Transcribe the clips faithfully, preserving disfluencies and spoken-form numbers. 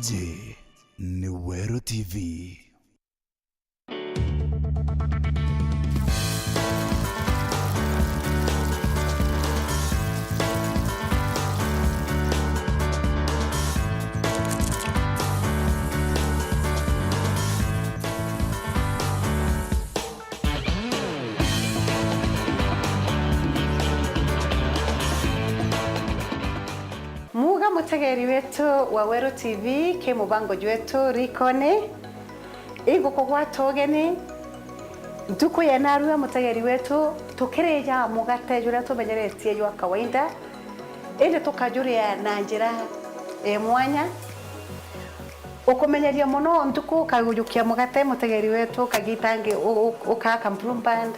Iji ni Weru T V. Muuga mutegeri wetu wa Weru T V, ki mubango jwetu rikoni. Igukugwata ugeni ntuku ya narua, mutegeri wetu, tukirija mugate juria tumenyeretie jwa kawaida, indi tukajuria na njira ya mwanya. Ukumenyeria mono ntuku, ukagujukia mugate, mutegeri wetu, kagitangi u-, u-, ukaaka Blueband,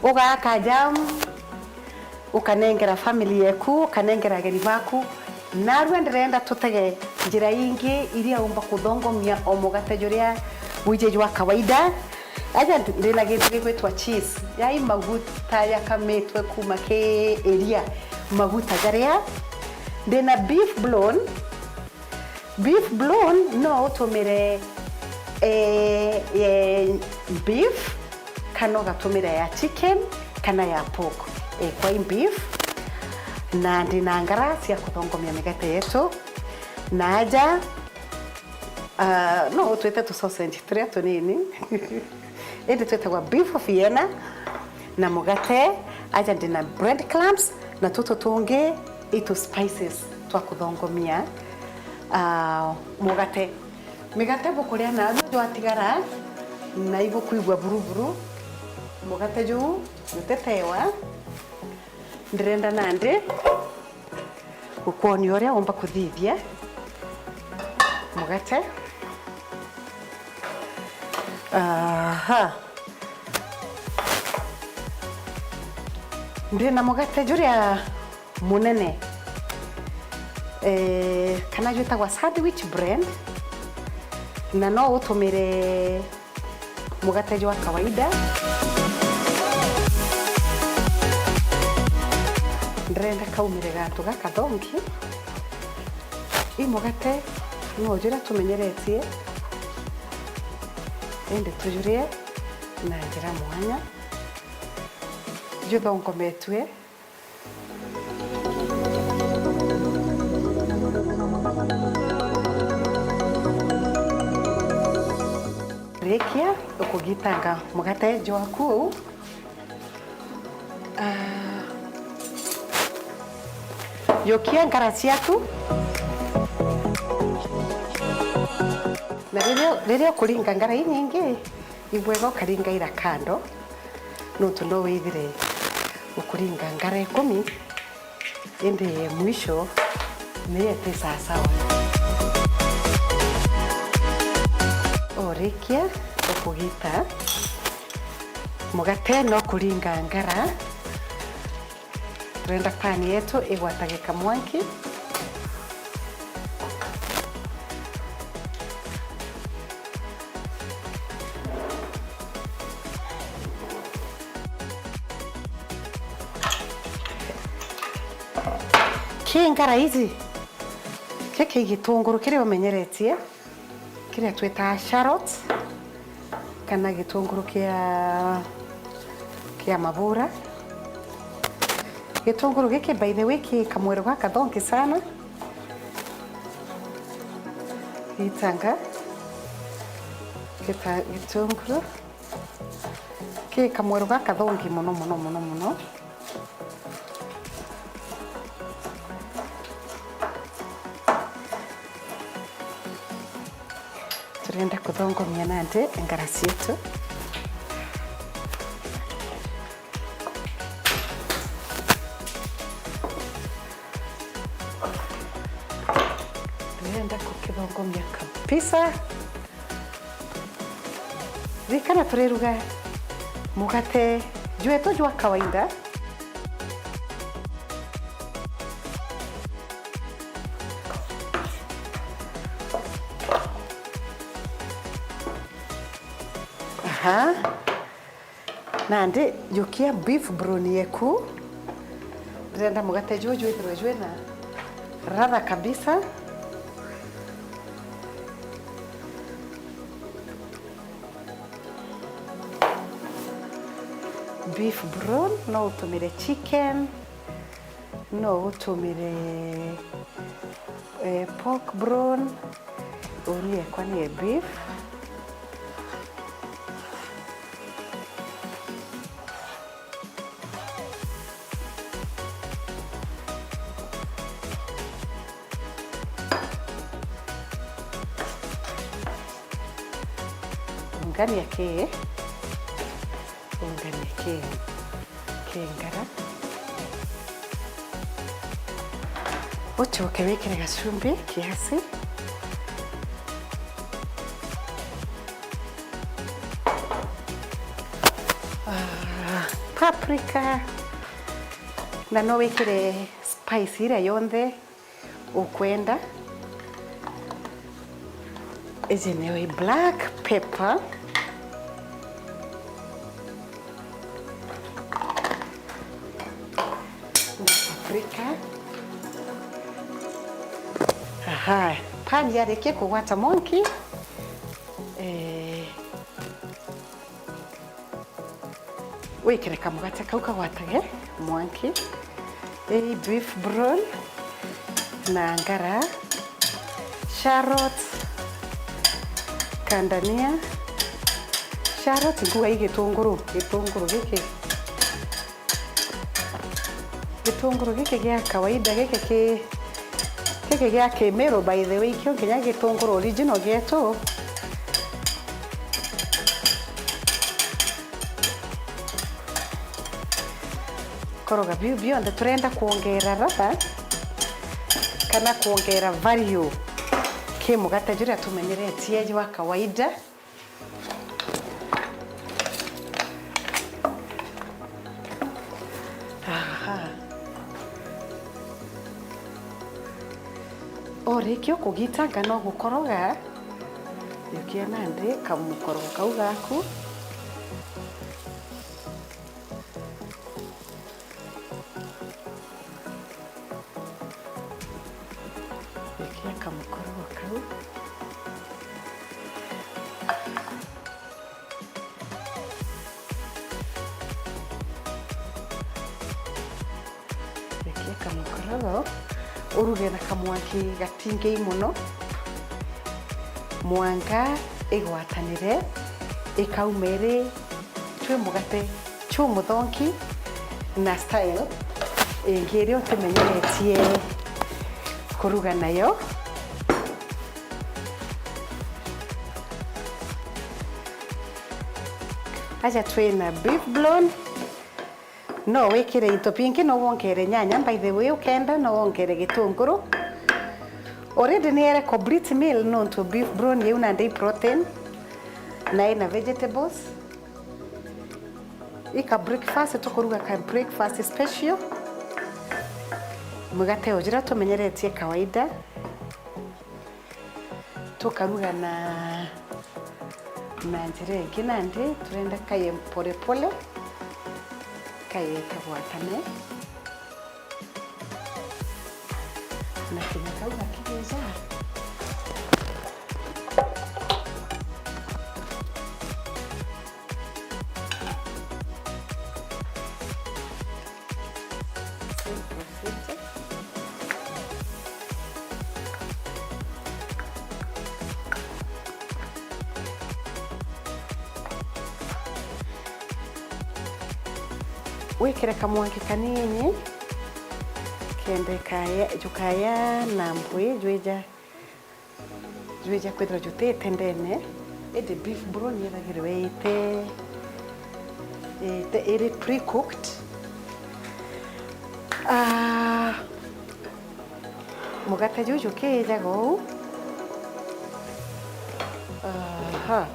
ugaaka jam, ukanengera family yeku, ukanengera ageni baku. Narua ndirenda tutege njira ingi iria umba kuthongomia o mugate juria wiji jwa kawaida. Aja ndi-, ndina gintu gigwitwa cheese, yai maguta jakamitwe kuma ki iria, maguta jaria. Ndina beef bouillon. Beef bouillon no utumire, eh, eh, beef, kana ugatumira ya chicken, kana ya pork. Eh, kwa i beef, na ndina ngara cia kuthongomia migate yetu. Na aja, ah, no utwite tu sausage turia tunini. Indi twitagwa beef Vienna na mugate. Aja ndina bread crumbs na tutu tungi itu spices twa kuthongomia, ah, mugate. Migate bukuria nayo jwatigara na ibukwigua buruburu, mugate juu jutitewa. Ndirenda nandi gukwonia uria umba kuthithia mugate. Aha. Ndina mugate juria munene, eh, kana jwitagwa sandwich bread, na no utumire mugate jwa kawaida. Ndirenda kaumire gantu gakathongi. I mugate no juria tumenyeretie, indi tujurie na njira mwanya. Juthongometue. Rikia ukugitanga mugate jwaku uu, ah, jukia ngara ciaku. Na riria, riria ukuringa ngara inyingi, ibwega ukaringa ira kando. Nontu no withire ukuringa ngara ikumi, indi ya mwisho niyo iti sawasawa. Urikia ukugita mugate, no kuringa ngara. Turenda pan yetu igwatage kamwanki. Ki ngara ici, giki gitunguru kiria umenyeretie, kiria twitaa shallots, kana gitunguru kia, kia mabura. Gitunguru giki, by the way, ki kamweru gakathongi sana. Gitanga gita-, gitunguru ki kamweru gakathongi mono, mono, mono, mono. Turenda kuthongomia nandi ngara cietu. Turenda kukithongomia kabisa. Ririkana turiruga mugate jwetu jwa kawaida. Aha. Nandi jukia beef bouillon yeku. Ndirenda mugate juju jwithirwe jwina ladha kabisa. beef brown, no utumire chicken, no utumire, eh, pork brown, uri ekwa ni beef. Ungania ki, ungania ki, ki ngara. Ucoke wikire gacumbi kiasi. Ah, paprika. Na no wikire spice iria yonthe ukwenda. Iji niyo i black pepper. Na paprika. Aha, pan yarikia kugwata mwanki, eh, wikire kamugate kau kagwatage mwanki. Ii beef brown na ngara, carrot, kandania. Carrot nguga i gitunguru, gitunguru giki, gitunguru giki gia kawaida, giki ki, giki gia kimiru, by the way, kio kinya gitunguru original gietu. Koroga biu bionthe, turenda kwongera ladha kana kwongera value ki mugate juria tumenyeretie jwa kawaida. Aha. Urikia kugitanga no gukoroga, jukia nandi kamukorogo kau gaku. Jukia kamukorogo kau. Jukia kamukorogo, uruge na kamwanki gatingii mono, mwanga igwatanire, ikaume iri twi mugate jumuthongi na style ingi iria utimenyeretie kuruga nayo. Aja twina beef brown. No wikire into bingi, no wongere nyanya, by the way, ukenda no wongere gitunguru. Already ni ere complete meal nontu beef brown iu nandi i protein na ina vegetables. I ka breakfast, tukuruga ka breakfast special. Mugate o jira tumenyeretie kawaida. Tukaruga na, na njira ingi nandi, turenda kaye pole pole, kaye kagwatane. Na kinya kau gakigeja. Wikire kamwanki kanini, kenda ikaya, jukaya na mbui, jwija, jwija kwithirwa jutite ndene, indi beef brown yethagirwa ite, ite, iri pre-cooked. Ah, mugate juju kiijaga uu. Aha.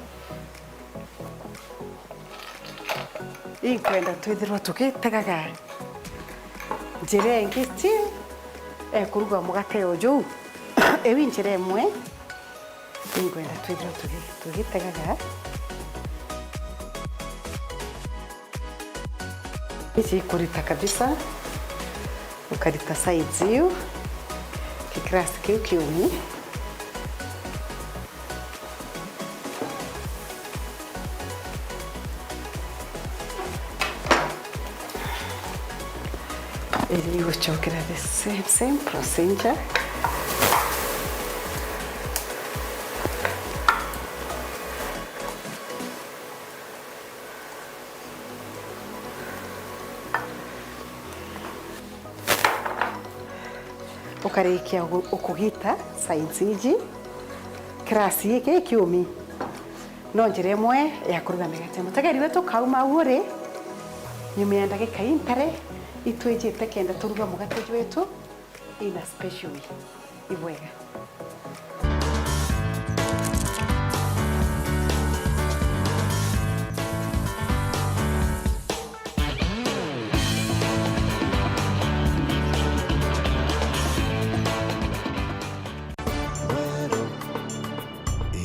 Inkwenda twithirwa tugitegaga njira ingi ti, eh, kuruga mugate o juu. Iu i njira imwe inkwenda twithirwa tugi-, tugitegaga. Ici ikurita kabisa, ukarita sides iu, ki crust kiu kiumu. Igucokera the same, same procedure. Ukarikia ugu-, ukugita signs iji, kirasi giki kiumi. No njira imwe ya kuruga migate. Mutegeri wetu kauma au uri, nyuma ya ndagika intare, itwijite kenda turuga mugate jwetu in a special way. Ibwega.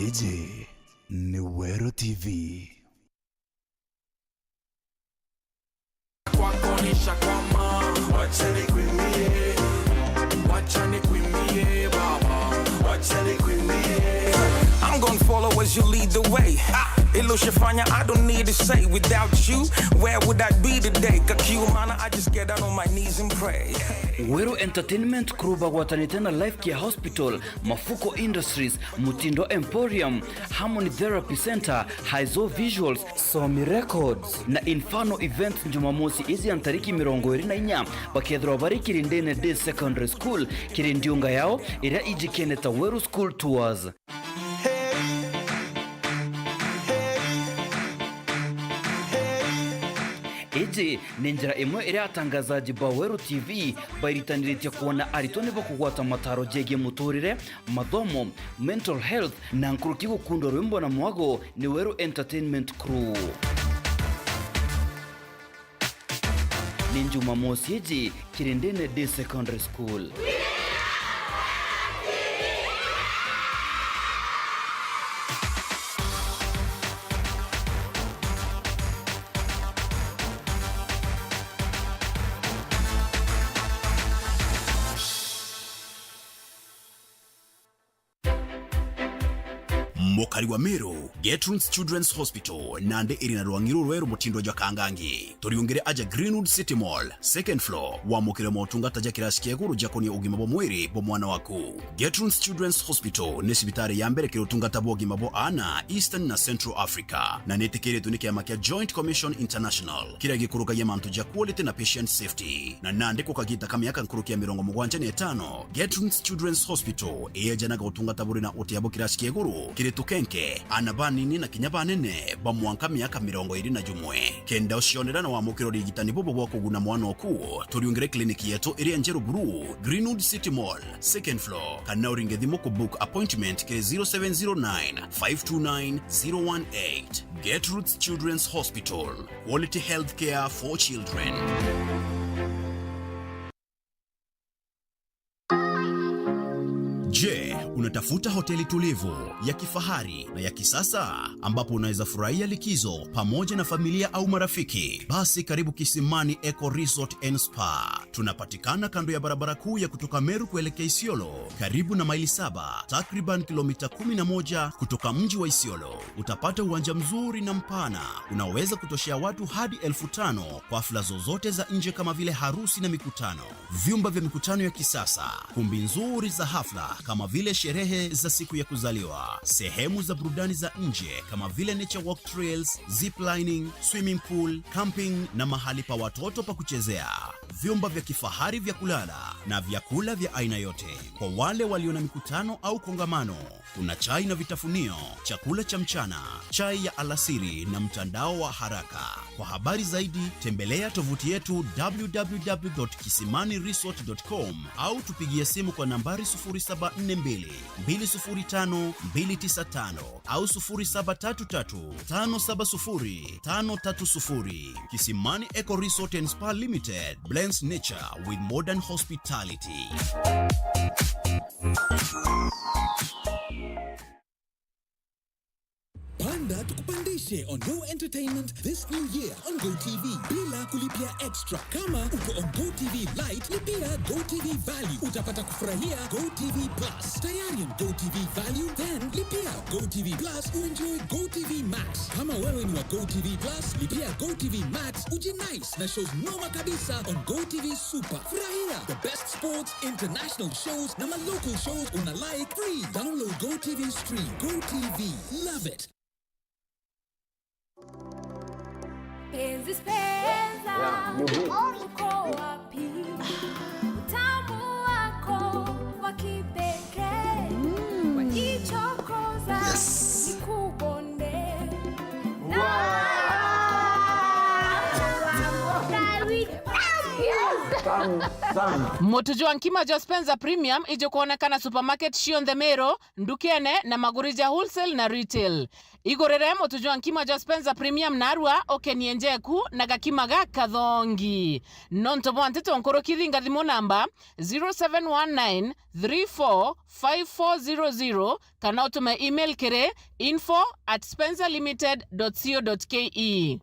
Iji ni Weru T V. Kwako nishakwama, wacha nikuimbie, wacha nikuimbie, baba, wacha nikuimbie. I'm gonna follow as you lead the way. Ha! Ilo ushafanya, I don't need to say. Without you, where would I be today? Kakiumana, I just get down on my knees and pray. Weru Entertainment Crew bagwatanite na Life Care Hospital, Mafuko Industries, Mutindo Emporium, Harmony Therapy Center, Haizo Visuals, Somi Records na Inferno Events Jumamosi iji ya ntariki mirongo iri na inya bakethirwa bari Kirindene Day Secondary School kiri ndiunga yao iria ijikene ta Weru School Tours. Iji ni njira imwe iria atangazaji ba Weru T V bairitaniritye kwona aritwa ni bakugwata mataro jegie muturire, mathomo, mental health na nkuruki gukundwa rwimbo na mwago ni Weru Entertainment Crew. Ni Jumamosi iji Kirindene Day Secondary School. Mukari wa Meru, Gertrude's Children's Hospital, nandi iri na rwangi rurweru mutindo jwa kangangi. Turiungire aja Greenwood City Mall, second floor, wamukire motungata ja kirasi kia iguru jakonie ugima bwa mwiri bwa mwana waku. Gertrude's Children's Hospital ni cibitari ya mbere kiri utungata bwa ugima bwa aana Eastern na Central Africa, na nitikiritwe ni kiama kia Joint Commission International, kiria gikurukagia mantu ja quality na patient safety. Na nandi kukagita ka miaka nkuruki ya mirongo mugwanja na itano, Gertrude's Children's Hospital iyejanaga utungata buri na utia bwa kirasi kia iguru kiri tukenke, aana banini na kinya banene ba mwanka miaka mirongo iri na jumwe. Kenda ucionera na wamukira urigitani bubu bwa kuguna mwana oku, turiungire kliniki yetu iria njeru buru, Greenwood City Mall, second floor, kana uringe thimu ku book appointment kiri zero seven zero nine, five two nine, zero one eight. Gertrude's Children's Hospital, quality healthcare for children. Je, unatafuta hoteli tulivu, ya kifahari na ya kisasa ambapo unaweza furahia likizo pamoja na familia au marafiki? Basi karibu Kisimani Eco Resort and Spa. Tunapatikana kando ya barabara kuu ya kutoka Meru kuelekea Isiolo, karibu na Maili Saba, takriban kilomita kumi na moja kutoka mji wa Isiolo. Utapata uwanja mzuri na mpana unaoweza kutoshea watu hadi elfu tano kwa hafla zozote za nje kama vile harusi na mikutano. Vyumba vya mikutano ya kisasa, kumbi nzuri za hafla kama vile sherehe za siku ya kuzaliwa, sehemu za burudani za nje kama vile nature walk trails, zip lining, swimming pool, camping na mahali pa watoto pa kuchezea. Vyumba vya kifahari vya kulala na vyakula vya aina yote. Kwa wale walio na mikutano au kongamano, kuna chai na vitafunio, chakula cha mchana, chai ya alasiri na mtandao wa haraka. Kwa habari zaidi, tembelea tovuti yetu w w w dot kisimani resort dot com au tupigie simu kwa nambari sufuri saba nne mbili, mbili sufuri tano, mbili tisa tano au sufuri saba tatu tatu, tano saba sufuri, tano tatu sufuri. Kisimani Eco Resort and Spa Limited blends nature with modern hospitality. Panda tukupandishe. Stay on Go Entertainment this new year on Go T V bila kulipia extra. Kama uko on Go T V Lite, lipia Go T V Value. Utapata kufurahia Go T V Plus. Tayari on Go T V Value? Then lipia Go T V Plus uenjoy Go T V Max. Kama wewe ni wa Go T V Plus, lipia Go T V Max ujinice na shows noma kabisa on Go T V Super. Furahia the best sports, international shows na ma local shows una like free. Download Go T V Stream. Go T V. Love it. Penzi Spenza, uko wapi? Utamu wako wa kipekee, wajichokoza, nikubonde. Tamu sana. Mutu jwa nkima jwa Spenza Premium ijukwonekana supermarket cionthe Meru, ndukene na maguri ja wholesale na retail. Igurire mutu jwa nkima jwa Spenza Premium narua ukenie njeku na gakima ga kathongi. Nontu bwa nteto nkuruki, ringa thimu namba zero seven one nine three four five four zero zero kana utume email kiri info at spenza limited dot co dot ke.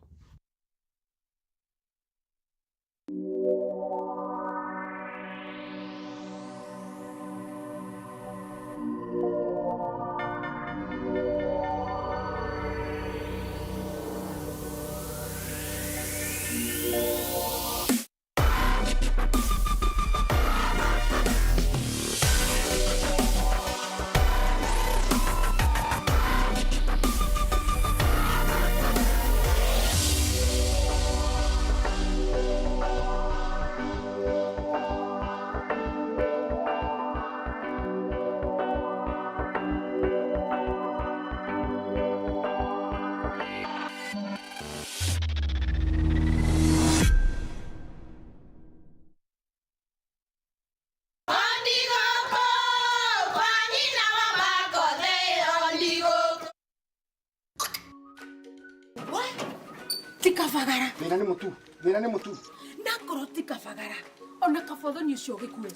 Ti kabagara. Thina ni mutu. Thina ni mutu. Nakorwo ti kabagara. Ona kabothoni ucio ugikue.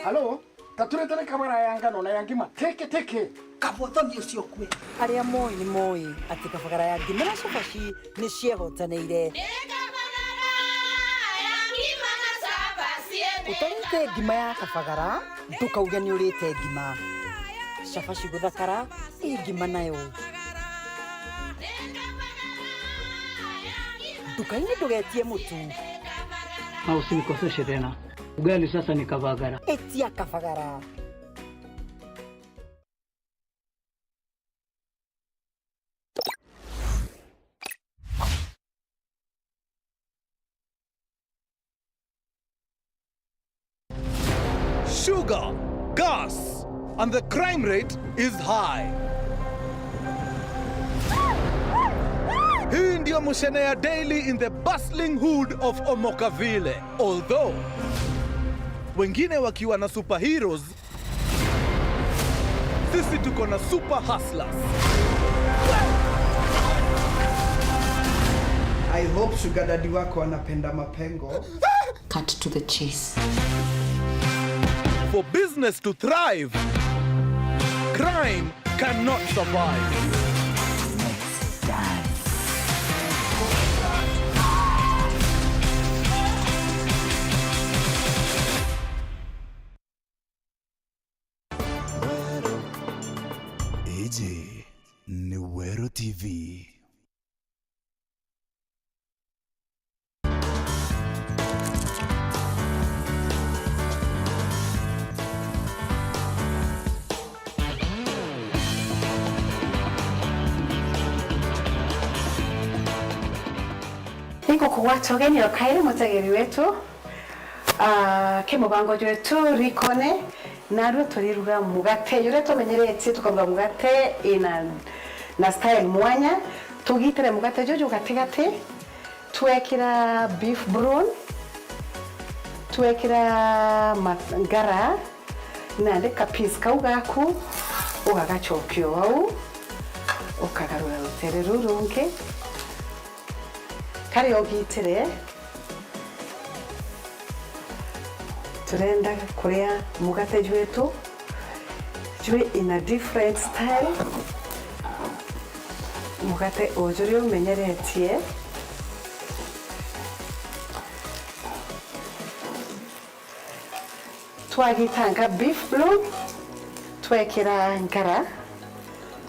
Halo? Taturete ni kabagara ya ngano na ya ngima. Teke, teke. Kabothoni ucio ukue. Aria moi ni moi ati kabagara ya ngima na cabaci ni ciehotaniire. Utarite ngima ya kabagara, ndukauge ni urite ngima. Cabaci guthakara, i ngima nayo. Ndukaini ndugetie mutu. Na usinikoseshe tena. Ugali sasa ni kabagara. Etia kabagara. Sugar, gas, and the crime rate is high. Hii ndio Mushene ya Daily in the bustling hood of Omokavile. Although wengine wakiwa na superheroes, sisi tuko na super hustlers. I hope sugar daddy wako anapenda mapengo. Cut to the chase. For business to thrive, crime cannot survive. Next time. Weru. Iji ni Weru T V. Ingukugwata ugeni o kairi, mutegeri wetu. Ah, ki mubango jwetu rikone, narua turiruga mugate juria tumenyeretie, tukaruga mugate ina, na style mwanya. Tugitire mugate juju gatigati, twekira beef brown, twekira ma-, ngara, nandi ka piece kau gaku, ugagacokia o au, ukagarura rutere ruu rungi. Kari ugitire, turenda kuria mugate jwetu jwi in a different style. Mugate uju ri umenyeretie. Twagitanga beef bouillon, twekira ngara,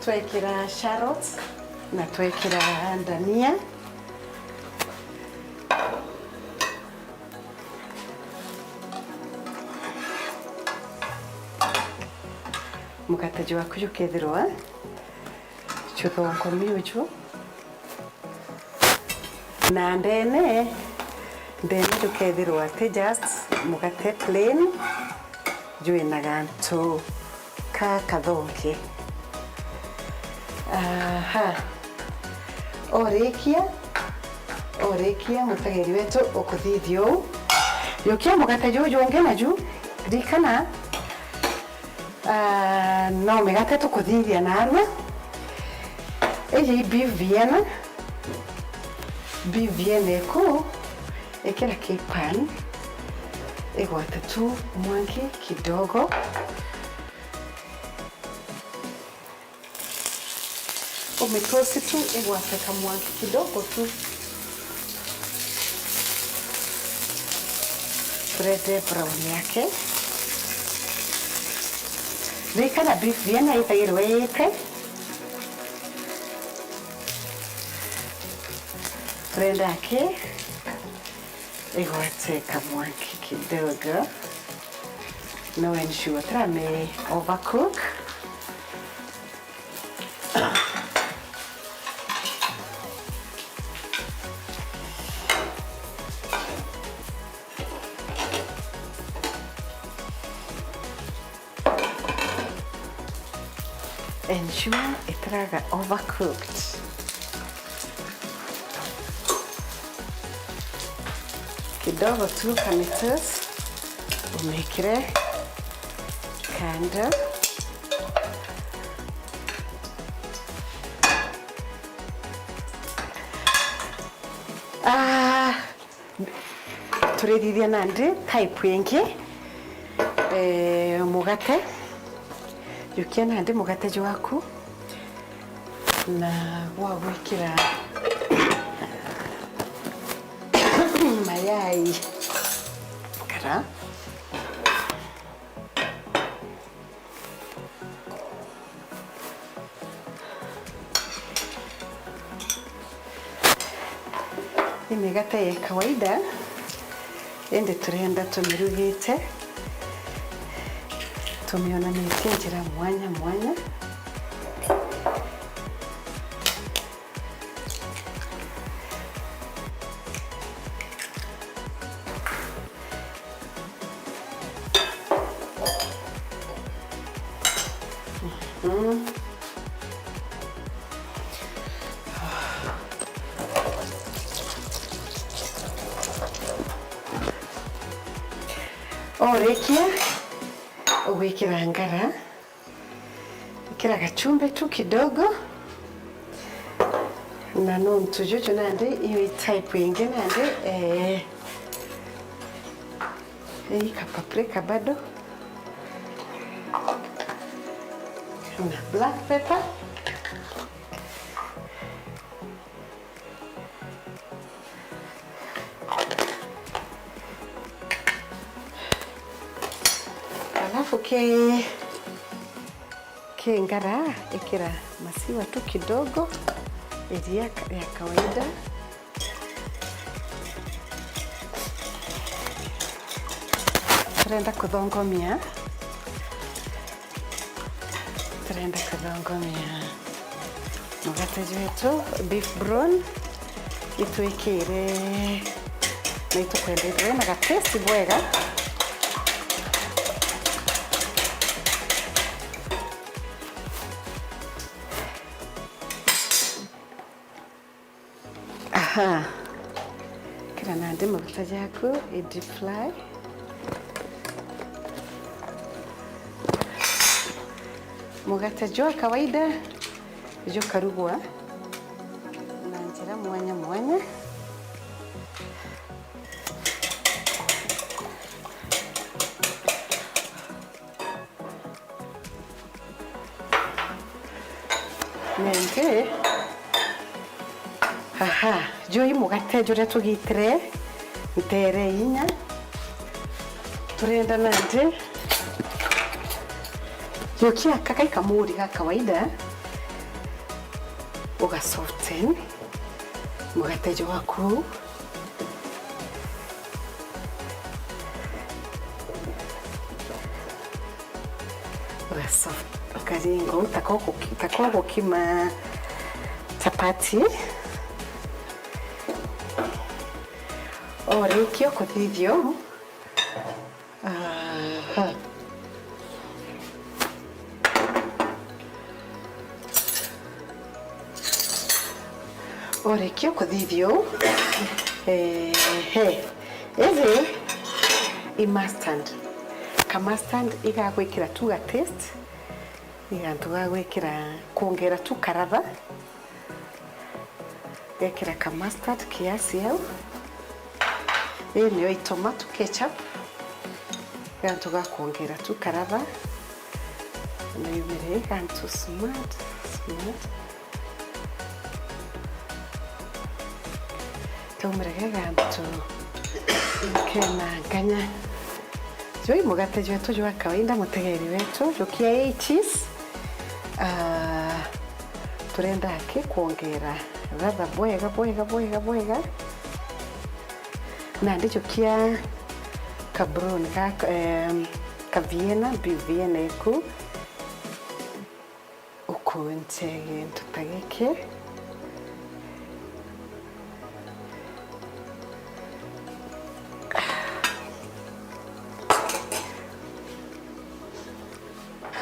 twekira shallots, na twekira ndania. Mugate jwaku jukethirwa juthongomi uju. Na ndene, ndene jukethirwa ti just mugate plain, jwina gantu ka kathongi. Aha. Orikia, orikia, mutageri wetu ukuthithia uu. Jukia mugate juju jungi naju, ririkana, ah, no migate tukuthithia narua. Iji beef Vienna, beef Vienna iku, ikira ki pan, igwate tu mwanki kidogo. Umitoast tu igwate kamwanki kidogo tu. Red brown yake. Ririkana beef Vienna itagirwe iite. Turenda ki igwate kamwanki kidogo. No ensure tira mi overcook. Ensure itiraga overcooked. Kidogo tu kamitoast, umikire kando. Ah, turithithia nandi type ingi, eh, mugate. Jukia nandi mugate jwaku na gwa gwikira mayai. Kara. Ni migate ya kawaida, indi turenda tumirugite, tumionanitie njira mwanya mwanya. Mm. Orikia, ugwikira ngara. Ikira gachumbi tu kidogo. Na nontu juju nandi, iyo i type ingi nandi, eh, ii ka paprika bado. Na black pepper. Alafu ki, ki ngara, ikira masiwa tu kidogo, iria ka-, ya kawaida. Turenda kuthongomia. Turenda kuthongomia mugate jwetu, beef brown, itwikire na itukwendete wina ga taste bwega. Aha. Kira nandi maguta jaku i deep fry. Mugate jwa kawaida jukarugwa na njira mwanya mwanya. Nandi Aha, juu mugate juria tugitire ntere inya. Turenda nandi jukia kakai kamuri ga kawaida, uga soften mugate jwaku. Uga soft, ukaringa uu tako guki-, tako gukima chapati. Orikia kuthithia uu, aha. Orikia kuthithia uu, ehe, iji i mustard. Ka mustard igagwikira tu ga taste, igantu gagwikira, kwongera tu karatha. Gekira ka mustard kiasi au. Ii niyo i tomato ketchup. Gantu ga kwongera tu karatha. Na yumire gantu smart, smart. Kaumire ge gantu kena nganya. Juu mugate jwetu jwa kawaida, mutegeri wetu, jukia ii cheese. Ah, turenda aki kwongera ladha bwega, bwega, bwega, bwega. Nandi jukia ka brown ga, em, ka Vienna, bi-, Vienna iku. Ukunje gintu ta giki.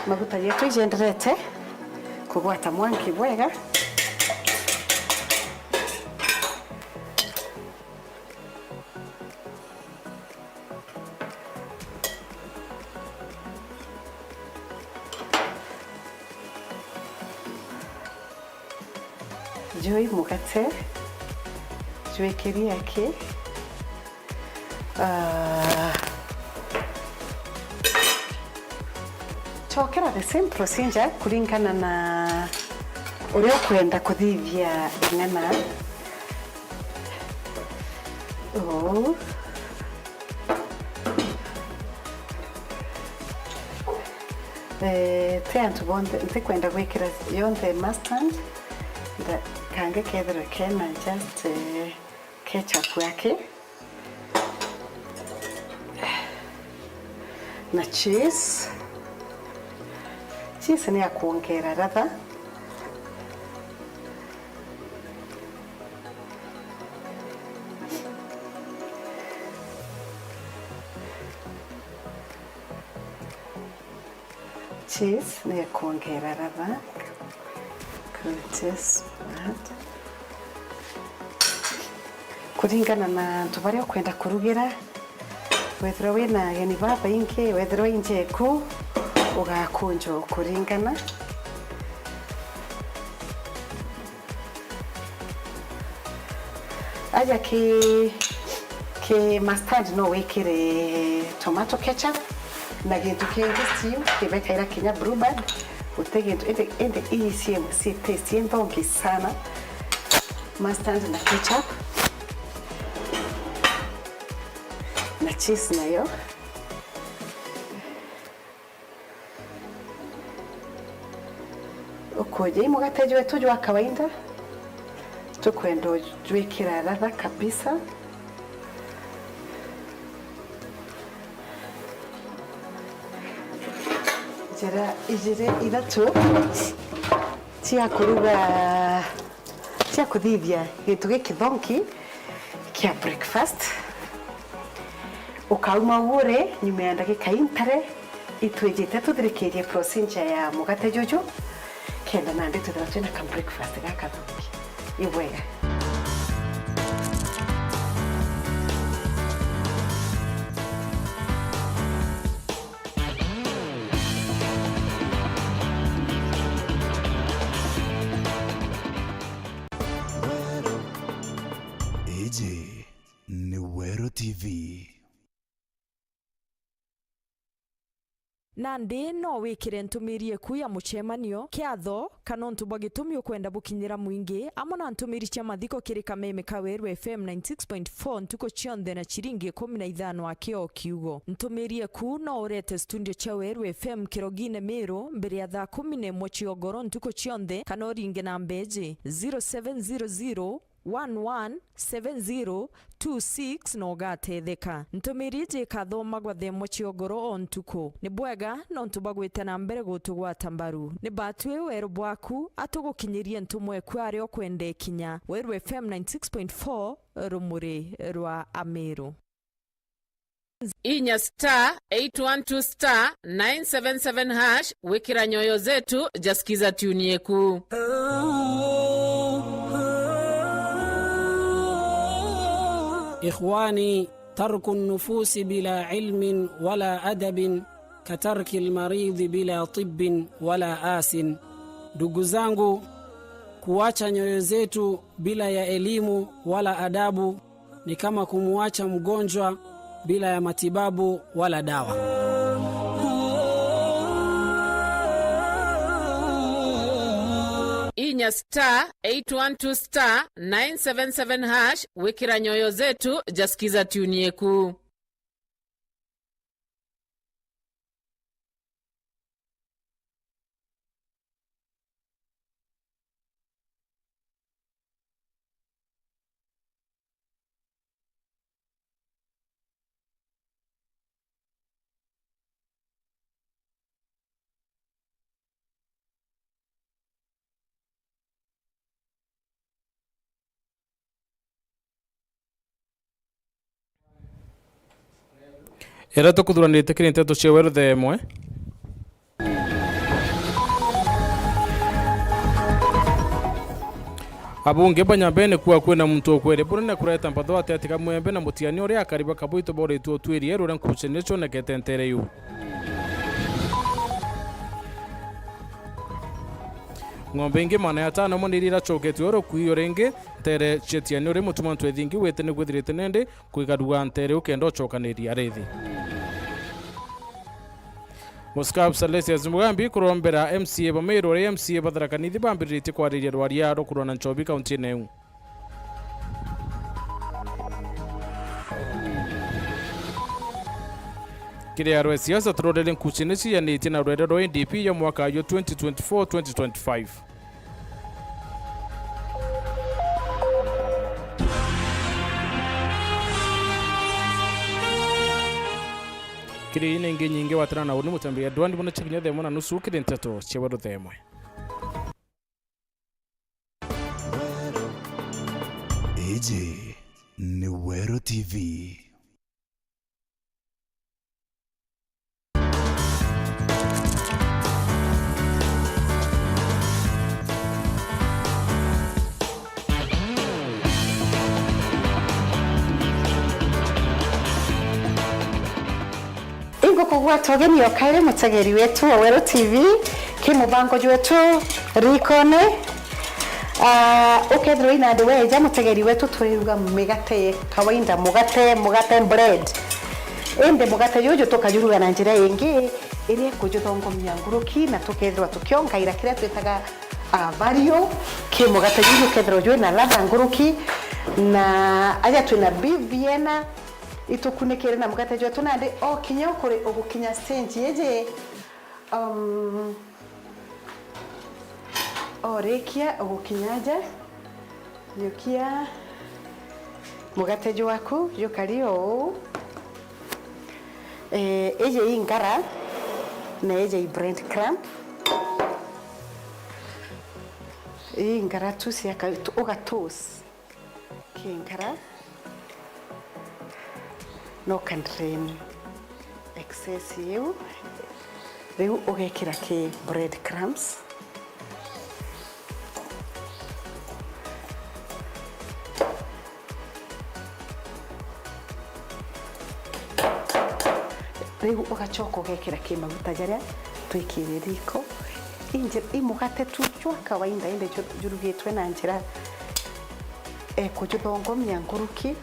Maguta jetu ijenderete kugwata mwanki bwega. Juu mugate, jwikiri aki. Ah, chokera the same procedure kuringana na uria ukwenda kuthithia ing'ana. Uu. Eh, ti antu bonthe, ntikwenda gwikira yonthe mustard, nda-, kangi kethirwe kena just, eh, ketchup yake. Na cheese. Cheese ni ya kuongera ladha. Cheese ni ya kuongera ladha. Cheese. Kuringana na antu baria ukwenda kurugira. Wethirwa wina ageni babaingi, wethirwa injeku, ugakunja kuringana. Aja ki, ki mustard no wikire tomato ketchup na gintu kingi stew, kibekaira kinya Blue Band, guti gintu, indi, indi ii cie, cie taste inthongi sana. Mustard na ketchup. Na cheese nayo. Ukuja i mugate jwetu jwa kawaida, tukwenda ujwikira ladha kabisa. Njira ijiri ithatu cia kuruga. Cia kuthithia gintu gikithongi kia breakfast. Ukauma uu uri nyuma ya ndagika intare, itwijite tuthirikirie procedure ya mugate juju, kenda nandi twithirwa twina ka breakfast gakathongi. Ibwega. Iji ni Weru T V. Nandi no wikire ntumiri eku ya mucemanio, kiatho, kana untu bwa gitumi ukwenda bukinyira mwingi, amwe na ntumiri cia mathiko kiri kameme ka Weru F M ninety six point four ntuku cionthe na ciringi ikumi na ithano aki o kiugo. Ntumiri eku no urete studio cia Weru F M Kirogine Miru mbere ya thaa kumi na imwe cia ugoro ntuku cionthe, kana uringe namba iji, zero seven zero zero, one one seven zero two six na ugatetheka. Ntumiri iji ikathomagwa thaa imwe cia ugoro o ntuku. Ni bwega nontu bwa gwita na mbere gutugwata mbaru. Ni batwi weru bwaku, atugukinyirie ntumwa eku aria ukwenda ikinya. Weru F M ninety six point four, rumuri rwa Amiru. Inya star eight one two star nine seven seven hash, wikira nyoyo zetu jaskiza tune yeku. Ikhwani, tarku nufusi bila ilmin wala adabin katarki lmaridhi bila tibbin wala asin. Ndugu zangu, kuacha nyoyo zetu bila ya elimu wala adabu ni kama kumuacha mgonjwa bila ya matibabu wala dawa. Inya star eight one two star nine seven seven hash, wikira nyoyo zetu jaskiza tune yeku. Iria tukuthuranite kiri nteto cia Weru thaa imwe. Abunge banyambene kuwa kwina muntu ukwere bunene kureta mpatho ati atiga mwembe na mutiani uria akari ba Kabwito boritwe utwiri ruria nkuchene cionekete ntere yu. Ng'ombe ingi magana jatano amwe ni iria iracoketue oro kuio ringi ntere cia tiani uria mutuma ntwethingi wite ni gwithirite nende kwigarua ntere ukenda ucokaniria rithi. Muskab Salesius Mugambi kurombera M C A ba Meru uria M C A ba Tharaka Nithi bambiritie kwariria rwaria rwa kurwa na nchobi kaunti-ini iu. Kiri arwe siasa turorere nkuchene cianitie na rwere rwa N D P ya mwaka yo twenty twenty-four twenty twenty-five. Kiri ii na ingi nyingi, watana na uni mutambi ya Dwandi mwana chikinya themo na nusu kiri nteto cia Weru themwe. Iji ni Weru T V. Ingukugwata ugeni o kairi mutegeri wetu wa Weru T V, ki mubango jwetu rikone. Ah, ukethirwa inandi weja mutegeri wetu, turiruga migate kawaida, mugate, mugate bread. Indi mugate juju tukajuruga na njira ingi iria ikujuthongomia nguruki, na tukethirwa tukiongaira kiria twitaga, ah, value, ki mugate juju ukethirwa jwina ladha nguruki, na aja twina beef Vienna, itukunikire na mugate jwetu nandi o kinya ukuri ugukinya stage iji. Um, orikia ugukinya aja, jukia mugate jwaku jukari uu. Eh, iji i ngara na iji i bread crumb. I ngara tu cia ka-, tu-, uga toast. Kingara. No ka drain excess iu. Riu ugekira ki bread crumbs. Riu ugacoka ugekira ki maguta jaria twikire riko. Inje-, i mugate tu jwa kawaida, indi ju-, jurugitwe na njira, eh, kujuthongomia nguruki.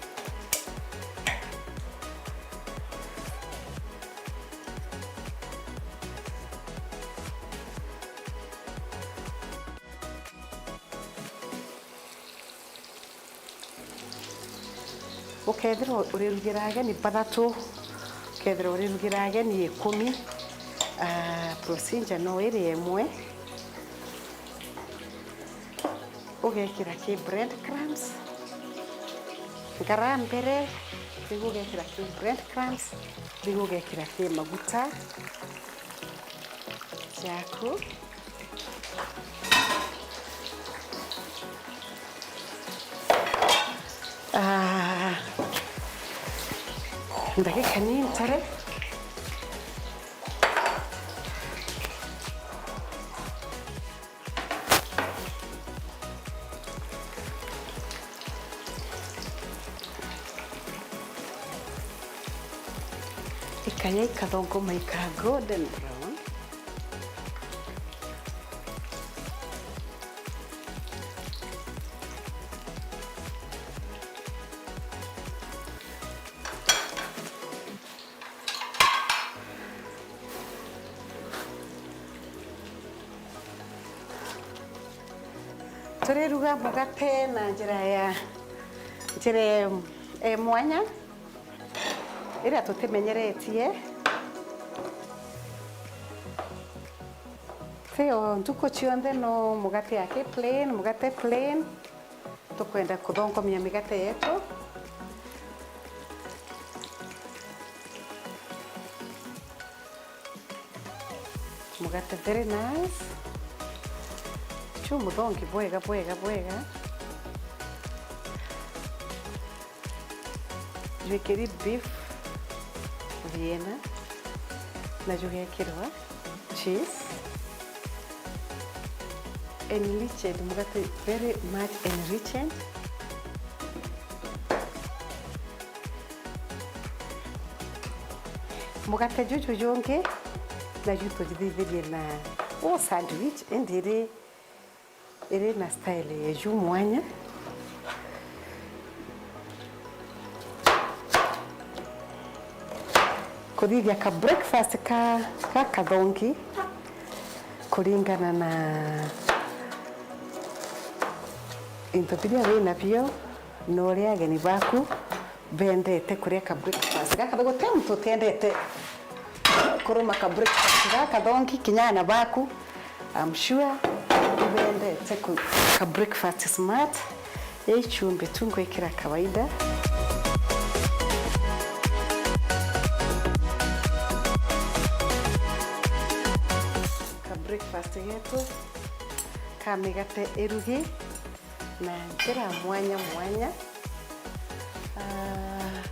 Ukethirwa urirugira ageni bathatu, ukethirwa urirugira ageni ikumi, ah, procedure no iri imwe. Ugekira ki bread crumbs. Ngara mbere, riu ugekira ki bread crumbs, riu ugekira ki maguta jaku. Ah, ndagika ni ntare. Ikanya ikathongoma ika golden brown. Turiruga mugate na njira ya, njira ya mwanya iria tutimenyeretie. Tio ntuku cionthe no mugate aki plain, mugate plain. Tukwenda kuthongomia migate yetu. Mugate very nice. Chu muthongi bwega, bwega, bwega. Jwikiri beef Vienna, na jugekirwa cheese. Enriched, mugate very much enriched. Mugate juju jungi, na ju tujithithirie na, oh, sandwich, indi iri iri na style yeju mwanya. Kuthithia ka breakfast ka, ka kathongi kuringana na into biria wi nabio na uria ageni baku bendete kuria ka breakfast gaka. Guti muntu utiendete kuruma ka breakfast gaka thongi, kinya aana baku, I'm sure ibendete ku-, ka breakfast smart. Ii chumbi tu ngwikira kawaida. Ka breakfast getu ka migate irugi na njira mwanya mwanya. Ah,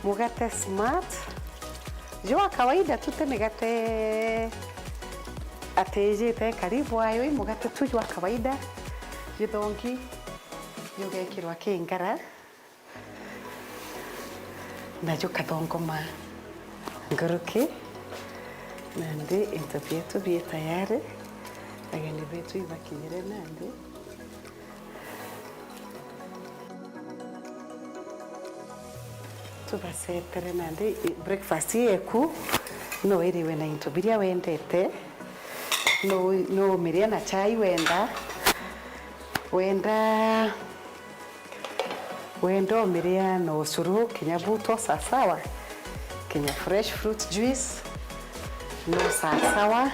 mugate smart. Jwa kawaida tu ti migate ati ijite karibu ayo, i mugate tu jwa kawaida. Jithongi jugekirwa kingara. Na jukathongoma nguruki. Nandi into bietu bii tayari. Ageni betu ibakinyire nandi. Tubacetere nandi breakfast yeku no iriwe na into biria wendete. No, no umirie na chai wenda. Wenda Wenda umiria na ucuru, kinya buto sasawa, kinya fresh fruit juice, no sasawa.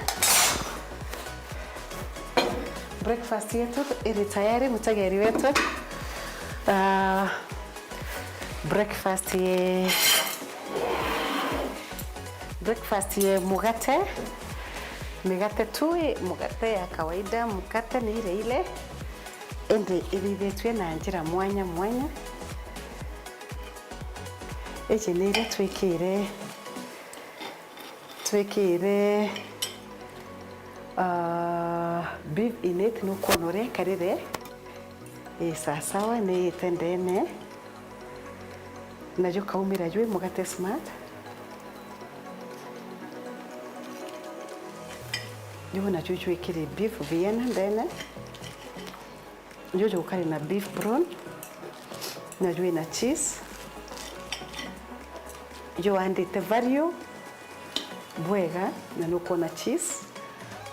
Breakfast yetu iri tayari, mutegeri wetu. Ah, breakfast ye, breakfast ye mugate, migate tu, mugate ya kawaida, mugate ni ile ile. Indi ithithitue na njira mwanya mwanya. Iji ni iria twikire, twikire, ah, beef in it, nukwona uria ikarire. Ii sasawa, ni iite ndene. Na jukaumira jwi mugate smart. Ju nachu jwikire beef Vienna ndene. Juju gukari na beef brown, na jwina cheese. Ju wandite value bwega, na nukwona cheese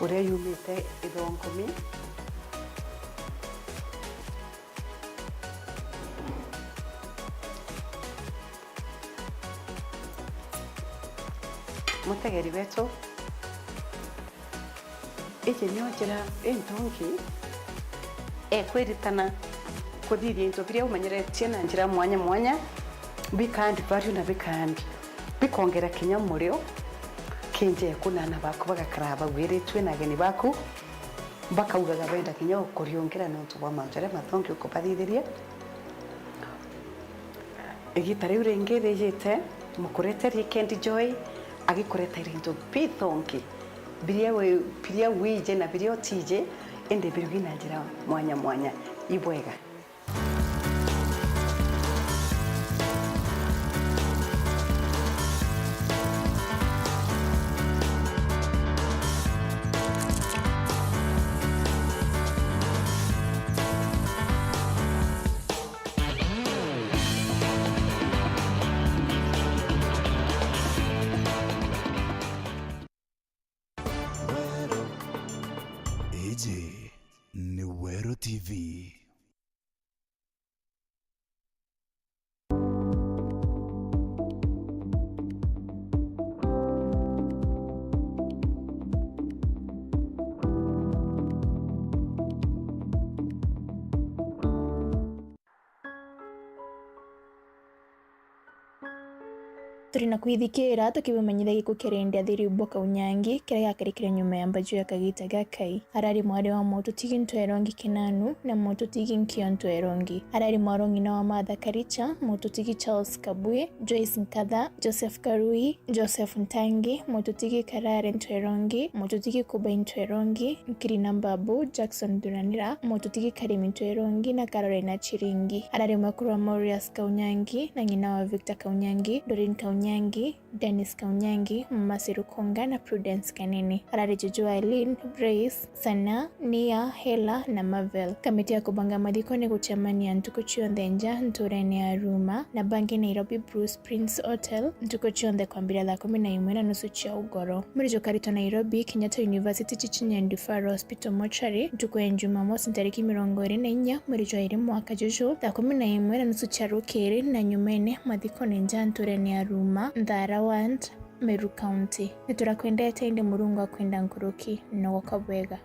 uria yumite ithongumi. Mutegeri wetu, iji nio njira intungi ekwiritana kuthithia into biria umenyeretie na njira mwanya mwanya, bika add value na bika add, bikongera kinya murio kinjeku na aana baku bagakara bagwiritue na ageni baku bakaugaga benda kinya gukuriungira nontu bwa mantu jaria mathongi ukubathithiria. Igita riu ringi rijite, mukureterie Kendi Joy agikureteire into bithongi biria wi-, biria wiji na biria utiji, indi birugi na njira mwanya mwanya. Ibwega. Weru. Iji ni Weru T V. Turi na kwithikira tukibumenyithia gikuo kia Rendi Athiriu bwa Kaunyangi, kiria giakarikire nyuma ya mbaju ya kagita ga Kai. Arari mwari wa Mututigi Ntwerongi Kinanu na Mututigi Nkio Ntwerongi. Arari mwaro ng'ina wa Martha Karicha, Mututigi Charles Kabui, Joyce Nkatha, Joseph Karui, Joseph Ntangi, Mututigi Karare Ntwerongi, Mututigi Kubai Ntwerongi, Nkirina Mbabu, Jackson Thuranira, Mututigi Karimi Ntwerongi na Caroline Achiringi. Arari mwekuru wa Maurius Kaunyangi na ng'ina wa Victor Kaunyangi, Doreen Kaunyangi, Dennis Kaunyangi, Masi Rukunga na Prudence Kanini. Arari juju wa Eileen, Grace, Sana, Nia, Hela na Marvel. Kamiti ya kubanga mathiko ni gucemania ntuku cionthe nja nturene ya Ruma na bangi Nairobi Bruce Prince Hotel ntuku cionthe kwambira thaa kumi na imwe na nusu cia ugoro. Mwiri jukaritwa Nairobi Kenyatta University Teaching and Referral Hospital Mortuary ntuku ya Jumamosi ntariki mirongo iri na inya mweri jwa iri mwaka juju thaa kumi na imwe na nusu cia rukiri na nyumene mathikone nja nturene ya Ruma, Nthara Ward, Meru County. Niturakwendete indi Murungu akwenda nkuruki. Nogoka bwega.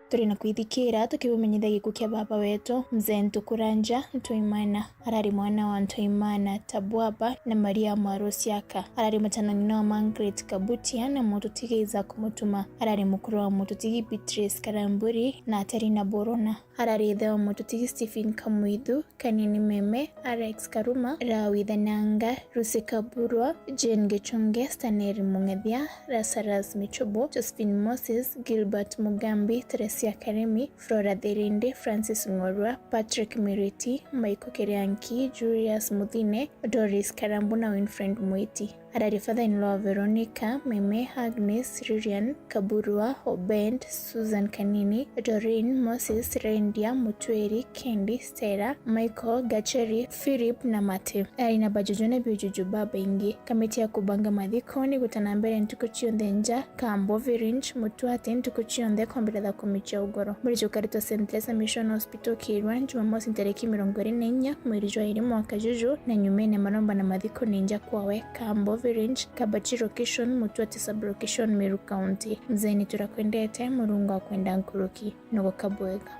Turi na kwithikira tukibumenyithia gikuo kia baba wetu, Mzee Ntukuranja Ntuimana. Arari mwana wa Ntuimana Tabwaba na Maria Mwaru Siaka. Arari mutano ng'ina wa Margaret Kabutia na Mututigi Isaac Mutuma. Arari mukuru wa Mututigi Beatrice Karamburi na Aterina Borona. Arari ithe wa Mututigi Stephen Kamwithu, Kanini Meme, Alex Karuma, Lawi Thenanga, Lucy Kaburwa, Jane Gichunge, Stanley Mung'ethia, Lazarus Michubo, Josephine Moses, Gilbert Mugambi, Teresia Karimi, Flora Thirindi, Francis Ng'orwa, Patrick Miriti, Michael Kirianki, Julius Muthine, Doris Karambu na Winfred Mwiti. Arari father-in-law Veronica, Meme, Agnes, Lilian, Kaburwa, Obed, Susan Kanini, Doreen, Moses, Rendia, Mutweri, Kendi, Stella, Michael, Gacheri, Philip na Mate. Arari na bajuju na biujuju babaingi. Kamiti ya kubanga mathiko ni gutana mbere ntuku cionthe nja, Kambo Village, Mutwate ntuku cionthe kwambira thaa kumi cia ugoro. Mwiri jukaritwa Saint Teresa Mission Hospital Kirwa, Jumamosi ntariki mirongo iri na inya mweri jwa iri mwaka juju, na nyumene maromba na mathiko ni nja kwawe, Kambo Village, Kabachi Location, Mutwate Sub Location, Meru County. Mzee, ni turakwendete, Murungu akwenda nkuruki. Nogoka bwega.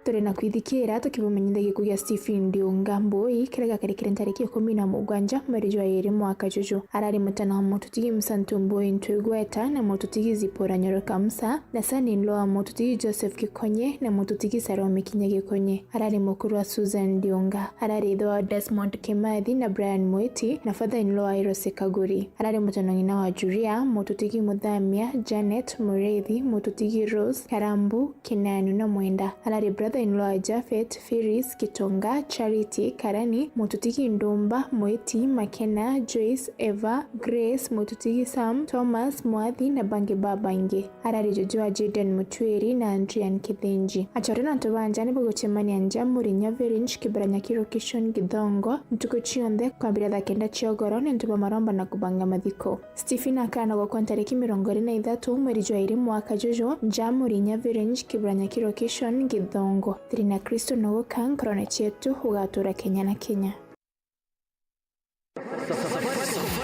Turi na kwithikira tukibumenyithia gikuo gia Stephen Ndiunga Mbui, kiria giakarikire ntariki ikumi na mugwanja mweri jwa iri mwaka juju. Arari mutana wa Mututigi Msantu Mbui Ntwigweta na Mututigi Zipora Nyoroka Msa, na son-in-law wa Mututigi Joseph Gikonye na Mututigi Salome Kinya Gikonye. Arari mukuru wa Susan Ndiunga. Arari ithe wa Desmond Kimathi na Brian Mwiti, na father-in-law wa Irose Kaguri. Arari mutano ng'ina wa Julia, Mututigi Muthamia, Janet Muriithi, Mututigi Rose, Karambu, Kinanu na Mwenda. Arari brother Thainlo wa Japhet, Phiris, Kitonga, Charity, Karani, Mututigi Ndumba, Mwiti, Makena, Joyce, Eva, Grace, Mututigi Sam, Thomas, Mwathi na bangi babaingi. Arari juju wa Jaden Mutwiri na Adrian Kithinji. Achore na antu ba nja ni bagucemania nja Murinya Village, Kibaranya Kirokishon, Githongo, ntuku cionthe kwambira thaa kenda cia ugoro ni antu ba maromba na kubanga mathiko. Stephen akana gukwa ntariki mirongo iri na ithatu mweri jwa iri mwaka juju, nja Murinya Village, Kibaranya Kirokishon, Githongo. Thiri na Kristo nuguka nkorone cietu, ugatura Kenya na Kenya.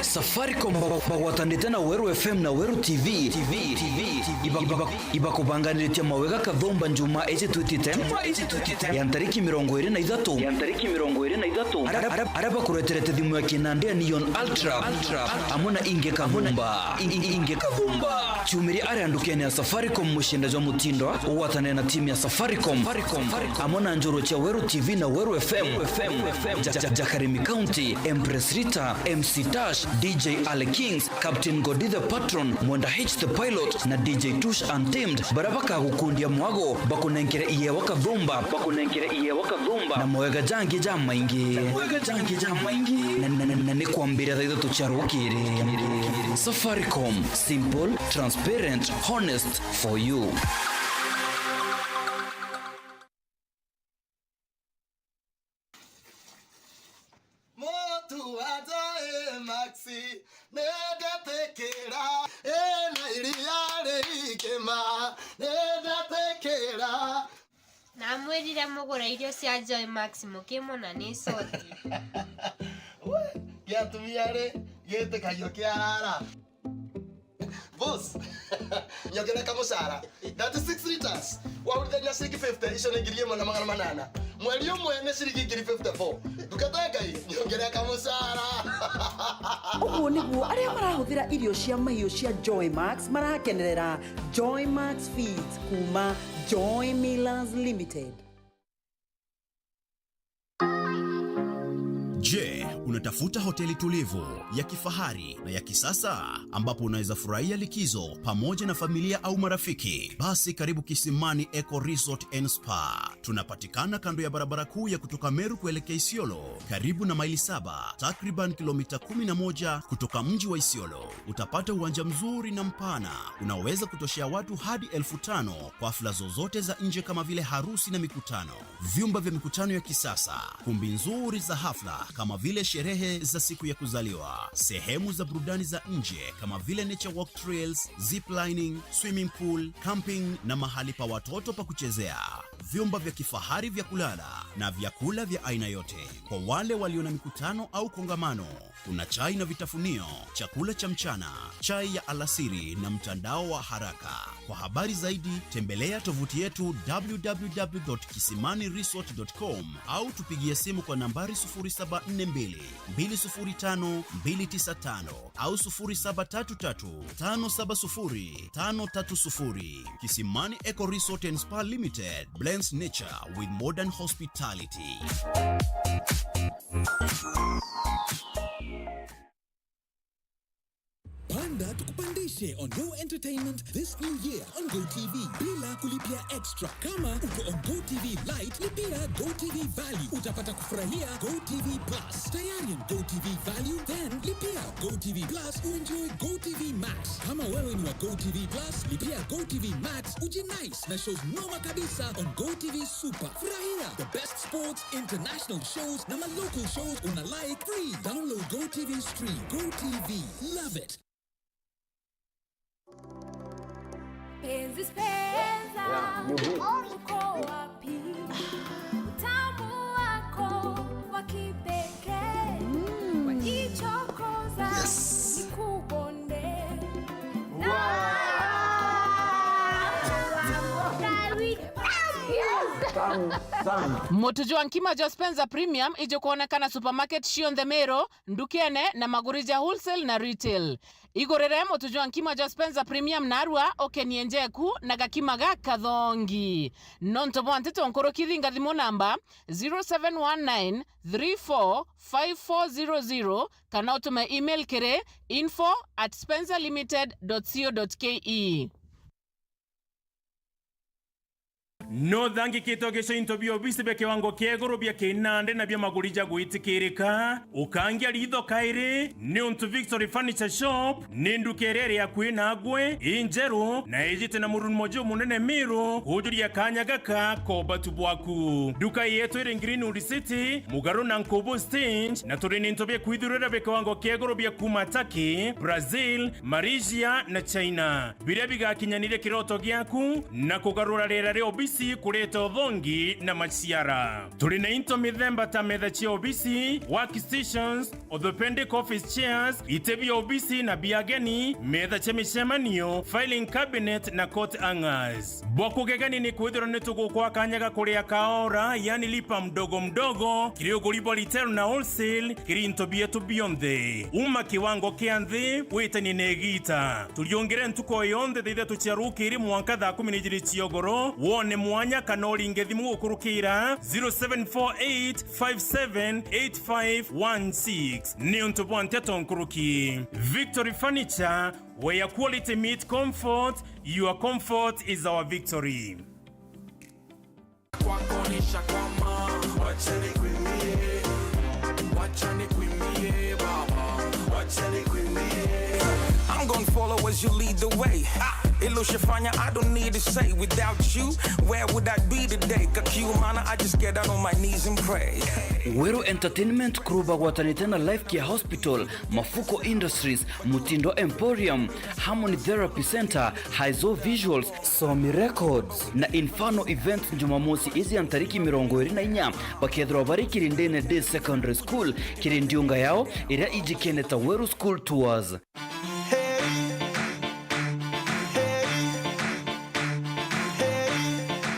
Safaricom ba-, bagwatanite na Weru F M na Weru T V. Iba-, iba-, ibakubanganiritie mawega kathumba njuma iji twitite ya ntariki mirongo iri na ithatu. Ara-, ara-, ara bakureterete thimu ya kinandi ya Neon Ultra, amwe na ingi kathumba. I-, i-, ingi kathumba. Ciumiria aria ndukene ya Safaricom mucienda jwa mutindo, ugwatanire na timu ya Safaricom, amwe na njuru cia Weru T V na Weru F M, Ja-, Ja-, Jakarimi County, Empress Rita, M C Tash, D J Ali Kings, Captain Godi the Patron, Mwenda H the Pilot, na D J Tush Untamed, baria bakagukundia mwago, bakunenkere iyewa kathumba, bakunenkere iyewa kathumba, na mawega jangi jamaingi. Mawega jangi jamaingi. Na, na, na, na ni kwambira thaa ithatu cia rukiri. Safaricom, simple, transparent, honest for you. Mutu wa Joy Max, ni ndatikira, ina iria ri ikima, ni ndatikira. Namwirire mugure irio cia Joy Max mukimona ni soti. We, giatumia ri, gitikagio kiarara. Boss, nyongerera kamucara. Thirty-six liters. Wahurithania ciringi fifty, icio ni ngiri imwe na magana manana. Mweri umwe ni ciringi ngiri fifty-four. Ndungata ya Ngai, nyongerera kamucara. Uguo niguo aria marahuthira irio cia mahiu cia Joy Max marakenerera. Joy Max Feeds kuma Joy Millers Limited. Je, unatafuta hoteli tulivu, ya kifahari na ya kisasa ambapo unaweza furahia likizo pamoja na familia au marafiki? Basi karibu Kisimani Eco Resort and Spa. Tunapatikana kando ya barabara kuu ya kutoka Meru kuelekea Isiolo, karibu na Maili Saba, takriban kilomita kumi na moja kutoka mji wa Isiolo. Utapata uwanja mzuri na mpana unaoweza kutoshea watu hadi elfu tano kwa hafla zozote za nje kama vile harusi na mikutano. Vyumba vya mikutano ya kisasa, kumbi nzuri za hafla kama vile sherehe za siku ya kuzaliwa, sehemu za burudani za nje kama vile nature walk trails, zip lining, swimming pool, camping na mahali pa watoto pa kuchezea. Vyumba vya kifahari vya kulala na vyakula vya aina yote. Kwa wale walio na mikutano au kongamano, kuna chai na vitafunio, chakula cha mchana, chai ya alasiri na mtandao wa haraka. Kwa habari zaidi, tembelea tovuti yetu w w w dot kisimani resort dot com au tupigie simu kwa nambari sufuri saba nne mbili, mbili sufuri tano, mbili tisa tano au sufuri saba tatu tatu, tano saba sufuri, tano tatu sufuri. Kisimani Eco Resort and Spa Limited blends nature with modern hospitality. Panda tukupandishe on Go Entertainment this new year on Go T V bila kulipia extra. Kama uko on Go T V Lite, lipia Go T V Value, utapata kufurahia Go T V Plus. Tayari on Go T V Value? Then lipia Go T V Plus uenjoy Go T V Max. Kama wewe ni wa Go T V Plus, lipia Go T V Max ujinice na shows noma kabisa on Go T V Super. Furahia the best sports, international shows na ma local shows una like free. Download Go T V Stream. Go T V. Love it. Penzi Spenza, uko wapi? Utamu wako wa kipekee. Wajichokoza, nikubonde. Mutu jwa nkima jwa Spencer Premium ijukwonekana supermarket cionthe Meru, ndukene na maguri ja wholesale na retail. Igurire mutu jwa nkima jwa Spencer Premium narua ukenie njeku na gakima ga kathongi. Nontu bwa nteto nkuruki, ringa thimu namba zero seven one nine three four five four zero zero kana utume email kiri info at spencer limited dot co dot ke. Nothangikite ugica into bia obisi bia kiwango kia iguru bia kinandi na bia maguri ja gwitikirika. Ukangia ritho kairi, niuntu Victory Furniture Shop ni nduka iria iri akui nagwe, injeru, na ijite na murumo jumunene Miru, kujuria kanya gaka ka ubatu bwaku. Nduka yetu iri Greenwood City, mugaru na Nkubu Stage, na turi ni into bia kwithurira bia kiwango kia iguru bia kuma Turkey, Brazil, Malaysia na China, biria bigakinyanire kiroto giaku na kugarura riera ria obisi kureta uthongi na maciara. Turi na into mithemba ta metha cia obisi, workstations, orthopedic office chairs, iti bia obisi na bia ageni, metha cia micemanio, filing cabinet na coat hangers. Bwa kugegania ni kwithirwa ni tugukwa kanya ga kuria kaora, yani lipa mdogo mdogo, kiri uguri bwa retail na wholesale, kiri into bietu bionthe. Uma kiwango kia nthi, witanie na igita. Turiungire ntuku o yonthe thaa ithatu cia rukiri mwanka thaa kumi na ijiri cia ugoro, wone mwanya kana uringe thimu gukurukira zero seven four eight five seven eight five one six. Niuntu bwa nteto nkuruki. Victory Furniture, where quality meet comfort, your comfort is our victory. Kwako nishakwama, wacha nikuimbie. Wacha nikuimbie, baba. Wacha nikuimbie. I'm gonna follow as you lead the way. Ah, ilo shafanya, I don't need to say. Without you, where would I be today? Kakiumana, I just get down on my knees and pray. Weru Entertainment Crew bagwatanite na Life Care Hospital, Mafuko Industries, Mutindo Emporium, Harmony Therapy Center, Haizo Visuals, Somi Records na Inferno Events Jumamosi iji ya ntariki mirongo iri na inya bakethirwa bari Kirindene Day Secondary School kiri ndiunga yao iria ijikene ta Weru School Tours.